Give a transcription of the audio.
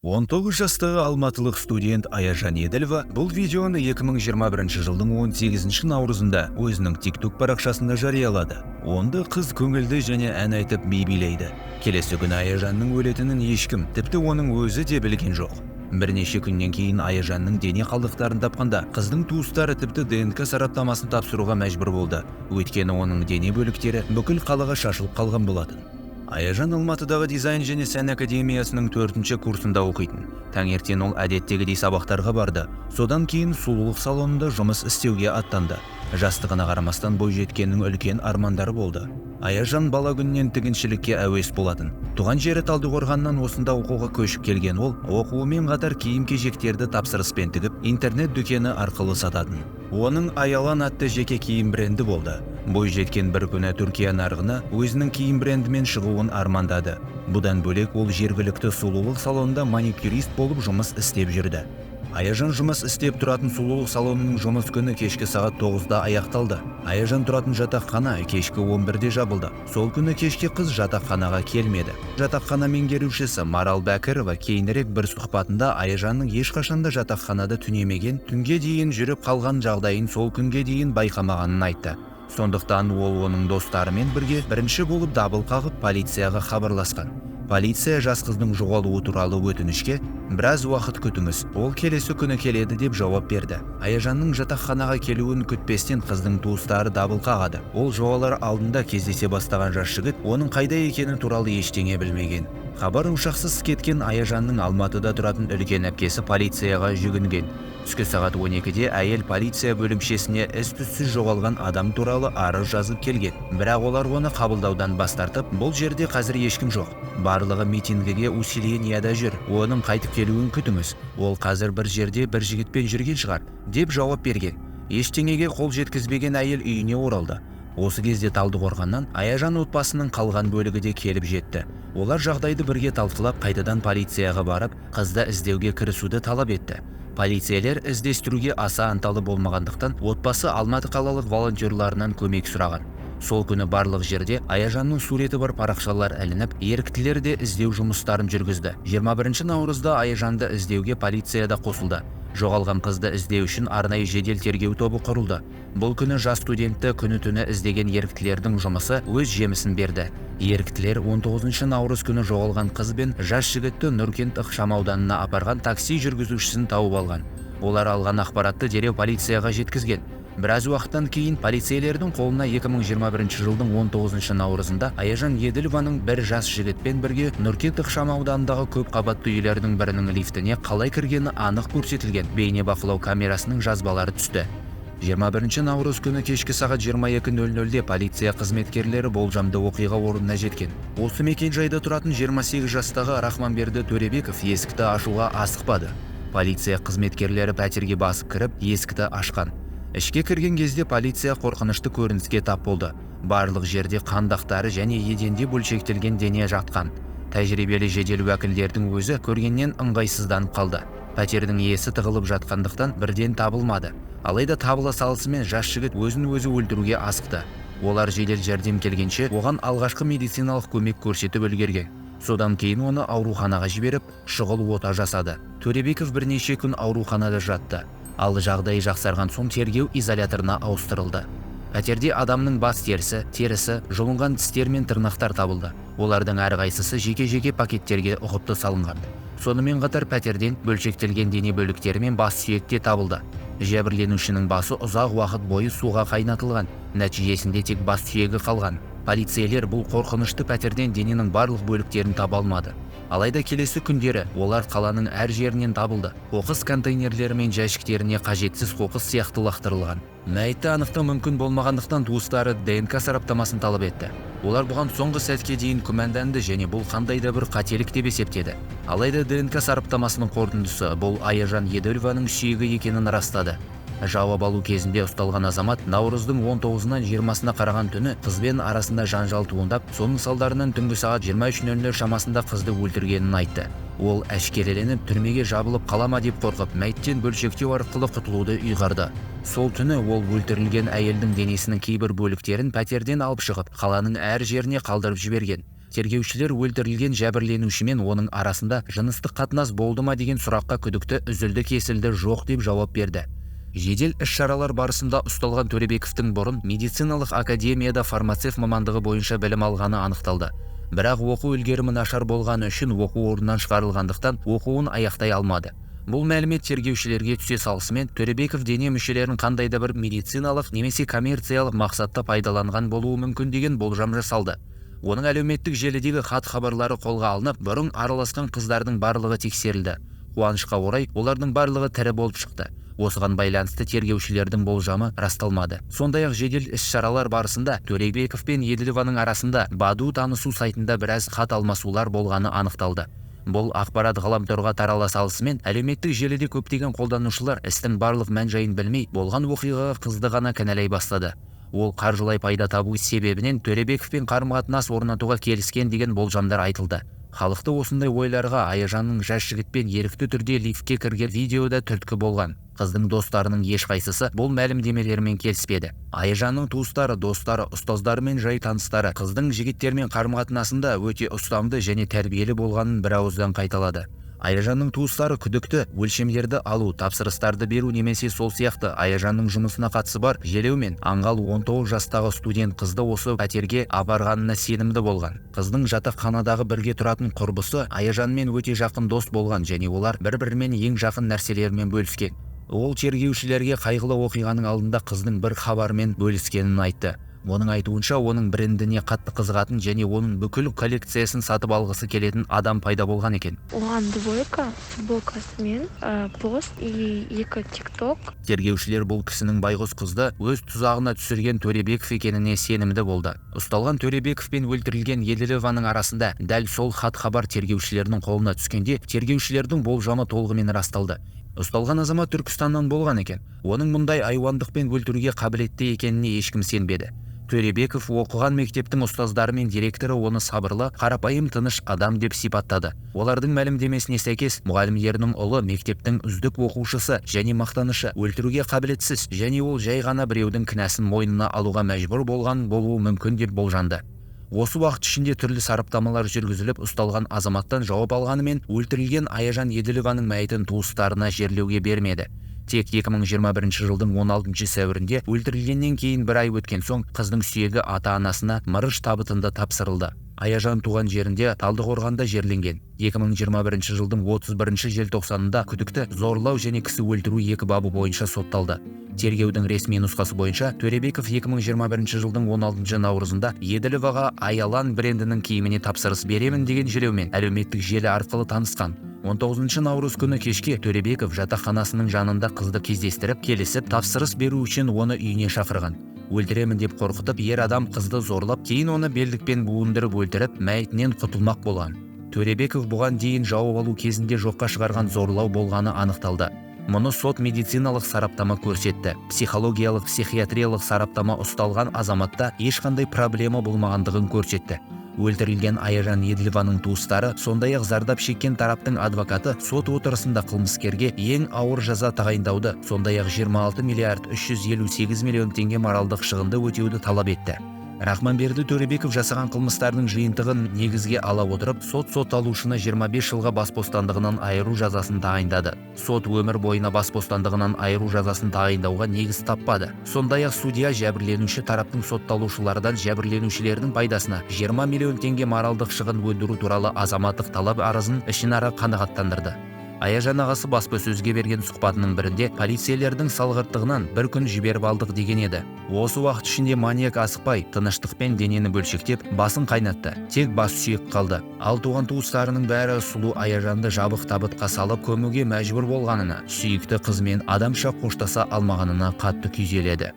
19 жастағы алматылық студент Аяжан Еділова бұл видеоны 2021 жылдың 18 наурызында өзінің TikTok парақшасында жариялады. Онда қыз көңілді және ән айтып би билейді. Келесі күні Аяжанның өлетінін ешкім, тіпті оның өзі де білген жоқ. Бірнеше күннен кейін Аяжанның дене қалдықтарын тапқанда, қыздың туыстары тіпті ДНК сараптамасын тапсыруға мәжбүр болды. Өйткені оның дене бөліктері бүкіл қалаға шашылып қалған болатын. Аяжан Алматыдағы дизайн және сән академиясының төртінші курсында оқитын. Таңертең ол әдеттегідей сабақтарға барды. Содан кейін сұлулық салонында жұмыс істеуге аттанды. Жастығына қарамастан бойжеткеннің үлкен армандары болды. Аяжан бала күнінен тігіншілікке әуес болатын. Туған жері Талдықорғаннан осында оқуға көшіп келген ол, оқуымен қатар киім-кешектерді тапсырыспен тігіп, интернет дүкені арқылы сататын. Оның Аялан атты жеке киім бренді болды. Бойжеткен бір күні Түркия нарығына өзінің киім брендімен шығуын армандады. Бұдан бөлек ол жергілікті сұлулық салонында маникюрист болып жұмыс істеп жүрді. Аяжан жұмыс істеп тұратын сұлулық салонының жұмыс күні кешкі сағат 9-да аяқталды. Аяжан тұратын жатақхана кешкі 11-де жабылды. Сол күні кешке қыз жатақханаға келмеді. Жатақхана меңгерушісі Марал Бәкірова кейінірек бір сұхбатында Аяжанның ешқашанда жатақханада түнемеген, түнге дейін жүріп қалған жағдайын сол күнге дейін байқамағанын айтты. Сондықтан ол оның достарымен бірге бірінші болып дабыл қағып полицияға хабарласқан. Полиция жас қыздың жоғалуы туралы өтінішке біраз уақыт күтіңіз, ол келесі күні келеді деп жауап берді. Аяжанның жатақханаға келуін күтпестен қыздың туыстары дабыл қағады. Ол жоғалар алдында кездесе бастаған жас жігіт оның қайда екені туралы ештеңе білмеген. Хабар ошақсыз кеткен Аяжанның Алматыда тұратын үлкен әпкесі полицияға жүгінген. Түскі сағат 12-де әйел полиция бөлімшесіне із-түзсіз жоғалған адам туралы арыз жазып келген. Бірақ олар оны қабылдаудан бас тартып, бұл жерде қазір ешкім жоқ. Барлығы митингіге усиленияда жүр. Оның қайтып келуін күтіңіз. Ол қазір бір жерде бір жігітпен жүрген шығар, деп жауап берген. Ештеңеге қол жеткізбеген әйел үйіне оралды. Осы кезде Талдықорғаннан Аяжан отбасының қалған бөлігі де келіп жетті. Олар жағдайды бірге талқылап, қайтадан полицияға барып, қызды іздеуге кірісуді талап етті. Полицейлер іздестіруге аса ынталы болмағандықтан отбасы Алматы қалалық волонтерларынан көмек сұраған. Сол күні барлық жерде Аяжанның суреті бар парақшалар ілініп, еріктілер де іздеу жұмыстарын жүргізді. 21 наурызда Аяжанды іздеуге полиция да қосылды. Жоғалған қызды іздеу үшін арнайы жедел тергеу тобы құрылды. Бұл күні жас студентті күні-түні іздеген еріктілердің жұмысы өз жемісін берді. Еріктілер 19 наурыз күні жоғалған қыз бен жас жігітті Нұркент ықшам ауданына апарған такси жүргізушісін тауып алған. Олар алған ақпаратты дереу полицияға жеткізген. Біраз уақыттан кейін полицейлердің қолына 2021 жылдың 19 наурызында Аяжан Еділованың бір жас жігітпен бірге Нұркент ықшам ауданындағы көп қабатты үйлердің бірінің лифтіне қалай кіргені анық көрсетілген бейнебақылау камерасының жазбалары түсті. 21 наурыз күні кешкі сағат 22:00-де полиция қызметкерлері болжамды оқиға орнына жеткен. Осы мекен-жайда тұратын 28 жастағы Рахманберді Төребеков есікті ашуға асықпады. Полиция қызметкерлері пәтерге басып кіріп, есікті ашқан. Ішке кірген кезде полиция қорқынышты көрініске тап болды. Барлық жерде қан дақтары және еденде бөлшектелген дене жатқан. Тәжірибелі жедел уәкілдердің өзі көргеннен ыңғайсызданып қалды. Пәтердің иесі тығылып жатқандықтан бірден табылмады. Алайда табыла салысымен жас жігіт өзін өзі өлтіруге асықты. Олар жедел жәрдем келгенше оған алғашқы медициналық көмек көрсетіп үлгерген. Содан кейін оны ауруханаға жіберіп, шұғыл ота жасады. Төребеков бірнеше күн ауруханада жатты. Ал жағдайы жақсарған соң тергеу изоляторына ауыстырылды. Пәтерде адамның бас терісі, терісі, жұлынған тістер мен тырнақтар табылды. Олардың әрқайсысы жеке-жеке пакеттерге ұқыпты салынған. Сонымен қатар пәтерден бөлшектелген дене бөліктері мен бас сүйек те табылды. Жәбірленушінің басы ұзақ уақыт бойы суға қайнатылған. Нәтижесінде тек бас сүйегі қалған. Полицейлер бұл қорқынышты пәтерден дененің барлық бөліктерін таба алмады. Алайда келесі күндері олар қаланың әр жерінен табылды. Қоқыс контейнерлері мен жәшіктеріне қажетсіз қоқыс сияқты лақтырылған. Мәйітті анықтау мүмкін болмағандықтан туыстары ДНК сараптамасын талап етті. Олар бұған соңғы сәтке дейін күмәнданды және бұл қандай да бір қателік деп есептеді. Алайда ДНК сараптамасының қорытындысы бұл Аяжан Еділованың сүйегі екенін растады. Жауап алу кезінде ұсталған азамат наурыздың 19-нан 20-сына қараған түні қызбен арасында жанжал туындап, соның салдарынан түнгі сағат 23:00 шамасында қызды өлтіргенін айтты. Ол әшкереленіп түрмеге жабылып қалама деп қорқып, мәйіттен бөлшектеу арқылы құтылуды ұйғарды. Сол түні ол өлтірілген әйелдің денесінің кейбір бөліктерін пәтерден алып шығып, қаланың әр жеріне қалдырып жіберген. Тергеушілер өлтірілген жәбірленушімен оның арасында жыныстық қатынас болды ма деген сұраққа күдікті үзілді-кесілді жоқ деп жауап берді. Жедел іс-шаралар барысында ұсталған Төребековтің бұрын медициналық академияда фармацевт мамандығы бойынша білім алғаны анықталды. Бірақ оқу үлгерімі нашар болғаны үшін оқу орнынан шығарылғандықтан оқуын аяқтай алмады. Бұл мәлімет тергеушілерге түсе салысымен Төребеков дене мүшелерін қандай да бір медициналық немесе коммерциялық мақсатта пайдаланған болуы мүмкін деген болжам жасалды. Оның әлеуметтік желідегі хат-хабарлары қолға алынып, бұрын араласқан қыздардың барлығы тексерілді. Қуанышқа орай, олардың барлығы тірі болып шықты. Осыған байланысты тергеушілердің болжамы расталмады. Сондай-ақ жедел іс-шаралар барысында Төребеков пен Еділованың арасында Баду танысу сайтында біраз хат алмасулар болғаны анықталды. Бұл ақпарат ғаламторға тарала салысымен әлеуметтік желіде көптеген қолданушылар істің барлық мән-жайын білмей, болған оқиғаға қызды ғана кінәлай бастады. Ол қаржылай пайда табу себебінен Төребековпен қарым-қатынас орнатуға келіскен деген болжамдар айтылды. Халықты осындай ойларға Аяжанның жас жігітпен ерікті түрде лифтке кірген видеода түрткі болған. Қыздың достарының ешқайсысы бұл мәлімдемелермен келіспеді. Аяжанның туыстары, достары, ұстаздары мен жай таныстары қыздың жігіттермен қарым-қатынасында өте ұстамды және тәрбиелі болғанын бір ауыздан қайталады. Аяжанның туыстары күдікті өлшемдерді алу, тапсырыстарды беру немесе сол сияқты Аяжанның жұмысына қатысы бар желеумен аңғал 19 жастағы студент қызды осы пәтерге апарғанына сенімді болған. Қыздың жатақханадағы бірге тұратын құрбысы Аяжанмен өте жақын дос болған және олар бір-бірімен ең жақын нәрселермен бөліскен. Ол тергеушілерге қайғылы оқиғаның алдында қыздың бір хабармен бөліскенін айтты. Оның айтуынша, оның брендіне қатты қызығатын және оның бүкіл коллекциясын сатып алғысы келетін адам пайда болған екен. Оған двойка, футболкасымен, пост и 2 тикток. Тергеушілер бұл кісінің байғұс қызды өз тұзағына түсірген Төребеков екеніне сенімді болды. Ұсталған Төребеков пен өлтірілген Еділованың арасында дәл сол хат-хабар тергеушілердің қолына түскенде тергеушілердің болжамы толығымен расталды. Ұсталған азамат Түркістаннан болған екен. Оның мұндай айуандықпен өлтіруге қабілетті екеніне ешкім сенбеді. Төребеков оқыған мектептің ұстаздары мен директоры оны сабырлы, қарапайым тыныш адам деп сипаттады. Олардың мәлімдемесіне сәйкес, мұғалімдерінің ұлы мектептің үздік оқушысы және мақтанышы, өлтіруге қабілетсіз және ол жай ғана біреудің кінәсін мойнына алуға мәжбүр болған болуы мүмкін деп болжанды. Осы уақыт ішінде түрлі сараптамалар жүргізіліп, ұсталған азаматтан жауап алғанымен өлтірілген Аяжан Еділованың мәйітін туыстарына жерлеуге бермеді. Тек 2021 жылдың 16 сәуірінде өлтірілгеннен кейін бір ай өткен соң қыздың сүйегі ата-анасына мырыш табытында тапсырылды. Аяжан туған жерінде Талдықорғанда жерленген. 2021 жылдың 31 желтоқсанында күдікті зорлау және кісі өлтіру екі бабы бойынша сотталды. Тергеудің ресми нұсқасы бойынша Төребеков 2021 жылдың 16 наурызында Еділоваға Аялан брендінің киіміне тапсырыс беремін деген желеумен әлеуметтік желі арқылы танысқан. 19 наурыз күні кешке Төребеков жатақханасының жанында қызды кездестіріп, келісіп, тапсырыс беру үшін оны үйіне шақырған. Өлтіремін деп қорқытып, ер адам қызды зорлап, кейін оны белдікпен буындырып өлтіріп, мәйітінен құтылмақ болған. Төребеков бұған дейін жауап алу кезінде жоққа шығарған зорлау болғаны анықталды. Мұны сот медициналық сараптама көрсетті. Психологиялық, психиатриялық сараптама ұсталған азаматта ешқандай проблема болмағандығын көрсетті. Өлтірілген Аяжан Еділованың туыстары, сондай-ақ зардап шеккен тараптың адвокаты сот отырысында қылмыскерге ең ауыр жаза тағайындауды, сондай-ақ 26 миллиард 358 миллион теңге моралдық шығынды өтеуді талап етті. Рахманберді Төребеков жасаған қылмыстарының жиынтығын негізге ала отырып, сот сотталушыны 25 жылға бас бостандығынан айыру жазасын тағайындады. Сот өмір бойына бас бостандығынан айыру жазасын тағайындауға негіз таппады. Сондай-ақ судья жәбірленуші тараптың сотталушылардан жәбірленушілердің пайдасына 20 миллион теңге моралдық шығын өндіру туралы азаматтық талап арызын ішінара қанағаттандырды. Аяжан ағасы баспасөзге берген сұхбатының бірінде полицейлердің салғырттығынан бір күн жіберіп алдық деген еді. Осы уақыт ішінде маньяк асықпай, тыныштықпен денені бөлшектеп, басын қайнатты. Тек бас сүйек қалды. Ал туған туыстарының бәрі сұлу Аяжанды жабық табытқа салып көмуге мәжбүр болғанына, сүйікті қызымен адамша қоштаса алмағанына қатты күйзеледі.